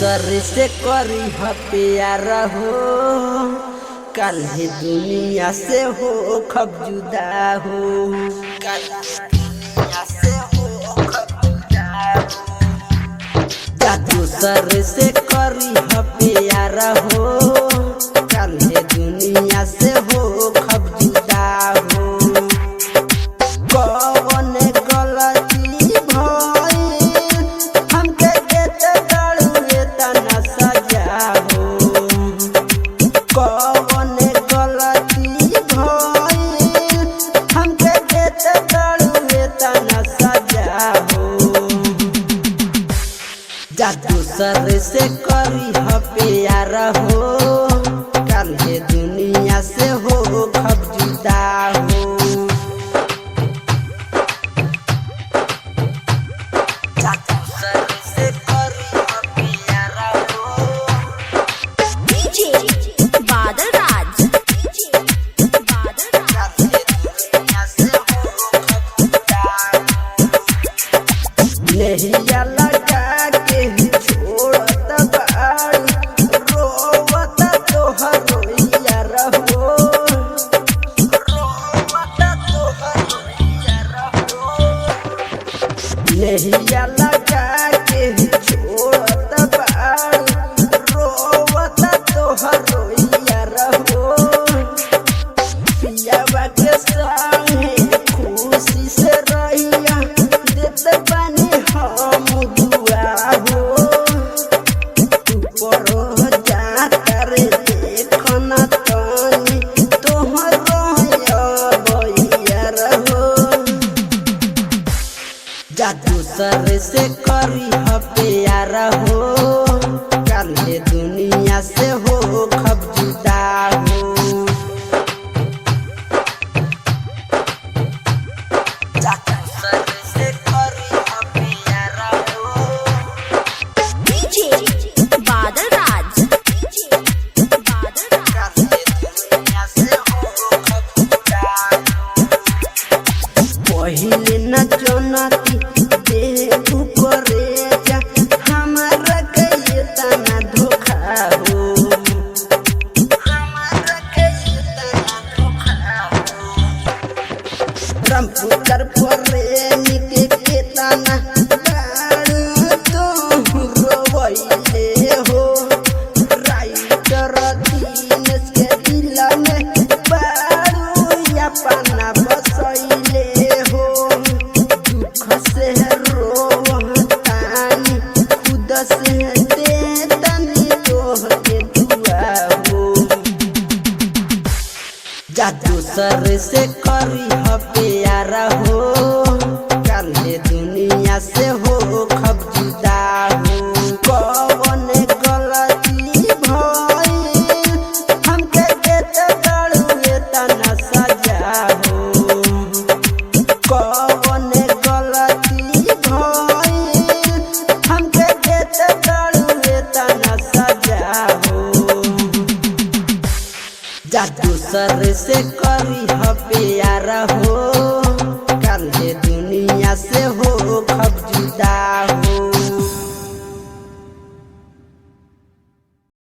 दूसर से करी ह प्यार हो, कल ही दुनिया से हो खब जुदा हो। कल दुनिया से हो खब जुदा हो। जा दूसर से करी ह प्यार हो, कल ही दुनिया से हो खब जुदा हो। कौन गलती भइल हमके देत बाड़ू तना सजा हो। कौन गलती भइल हमके देत बाड़ू तना सजा हो। जा दूसर से करी ह प्यार हो, कल दुनिया से हो खब जुदा हो। जा दूसर से करी ह प्यार हो। DJ Badal Raj, DJ Badal Raj, नहिया लगा के छोड़त बाड़ू, रोवत तोहर रोइया रहो। रोवत तोहर रोइया रहो। नहिया लगा के छोड़त बाड़ू, रोवत तोहर रोइया रहो। पियावा के संगे खुशी से रहिया, देत बानी हम दुआ हो। ऊपर जाता रे देखना तनी, तोहर बइया रहो। जा दूसर से करी ह प्यार हो, कल दुनिया से हो खब जुदा हो। जा दूसर से करी ह प्यार हो। DJ Badal Raj, DJ Badal Raj, पहिले न जनती देहु करे जा, हमारा के तना धोखा हो। हमारा के तना धोखा हो। रामपुत्र प्रेमी के केतना बारू तू रोवैले हो। राइटर दीनेश के दिल में बारू अपना बसैले हो। दुख से रोवतानी खुद से देतनी तोहके दुआ हो। जा दूसर से करी ह प्यार हो, कल दुनिया से हो खब जुदा हो। कौन गलती भइल हमके देत बाड़ू तना सजा हो। कौन गलती भइल हमके देत बाड़ू तना सजा हो। जा दूसर से करी ह प्यार हो,